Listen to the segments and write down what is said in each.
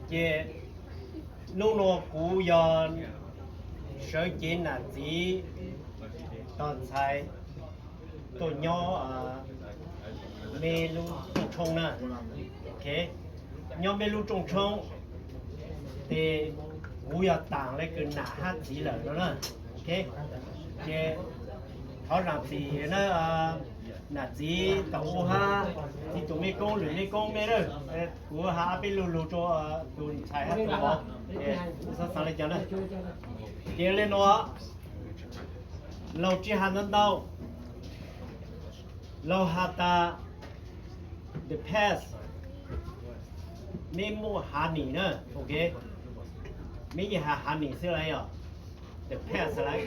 Ces hnub no kuv yog sawv cev nam txiv tos ntxhais tuaj nyob me lub rooj tshoob na. Nyob me lub rooj tshoob, ces kuv yog tam le kws nam hab txiv lawm no na. Ces thov zaam txim na, nam txiv tau ua hab txiv tus mej koob lwm mej koob mej na, kuv has peb lug lug rua tus ntxhais hab tus vauv, xaav xaav le caag na. Ces le nuav, laug tsi has ntau ntau, laug has tas the past, meb muaj honey na, ok, meb yeej has honey xwb lawm yog the past lawm.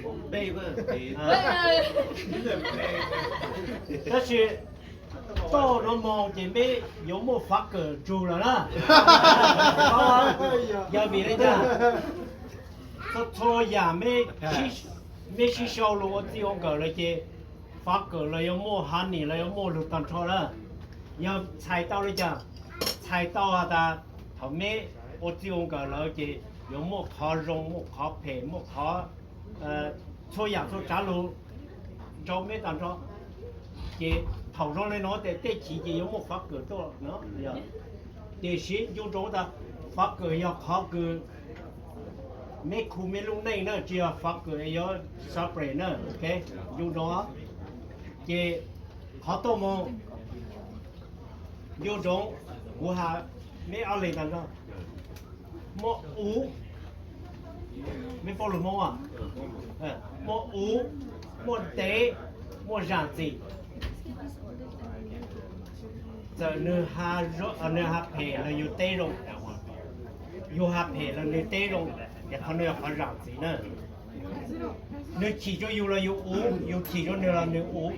Tab sis txij no moog ces meb yuav muaj fav kawm tsug lawm na. Yog vim le caag? Txhua txhua yaam meb sib sau lug ua txij ua nkawm lawm ces fav kawm los yuav muaj, honey los yuav muaj lug tag nrho na. Yog txhais tau le caag? Txhais tau has tas thaum meb ua txij ua nkawm lawm ces yuav muaj qhov zoo, muaj qhov phem, muaj qhov, txhua yaam txhua tsaav lug nrug meb tag nrho. Ces thaum zoo le nuav tes tej chiv ces yuav muaj fav kawm tuaj no. Tiam sis ncu ntsoov tas fav kawm yog qhov kws meb khu meb lub neej na, tsi yog fav kawm yuav separate na, ok, ncu ntsoov. Ces qhov tuaj moog, ncu ntsoov, kuv has meb ob leeg tag nrho, muaj uv, meb paub lug Moob, muaj uv, muaj ntev, muaj zaam txim. Txawm nwg has phem los yug teb zoo, yug has phem los nwg teb zoo, ces qhov nuav yog qhov zaam txim na. Nwg chim rua yug los yug uv, yug chim rua nwg los nwg uv,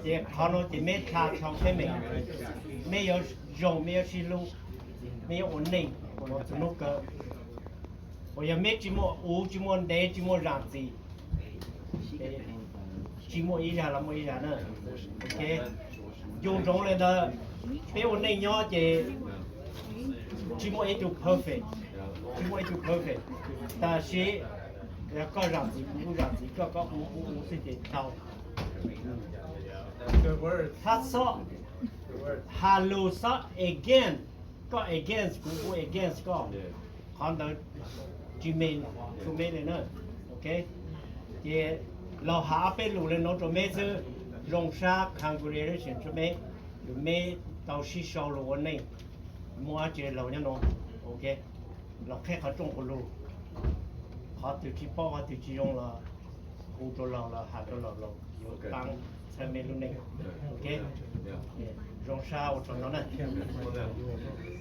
ces qhov nuav ces meb dlha dhau teb meem, meb yuav zoo, meb yuav sib hlub, meb yuav ua neej ua txug nub kawg. Uas yog meb tsi muaj uv, tsi muaj ntev, tsi muaj zaam txim, tsi muaj ib zag los muaj ib zag na. Ok, ncu ntsoov le ntawd, peb ua neej nyob ces tsi muaj ib tug perfect, tsi muaj ib tug perfect, tab sis yog koj zaam txim kuv kuj zaam txim koj, koj uv kuv uv xwb ces tau. Thab xob, has lug xob again, koj against kuv, kuv against koj, qhov ntawd tsi meeg txug meb le na. Ok, ces laug has ob peb lus le nuav rua meb xwb, zoo sab, congratulations rua meb, kws meb tau sib sau lug ua neej, muaj dlaab tsi laug nyob nuav. Ok, laug qheb qhov rooj qhov lug, qhov twg tsi paub qhov twg tsi zoo los hu rua laug, los has rua laug, laug yuav paab txhawb meb lub neej. Ok, zoo sab ua tsaug ntau na.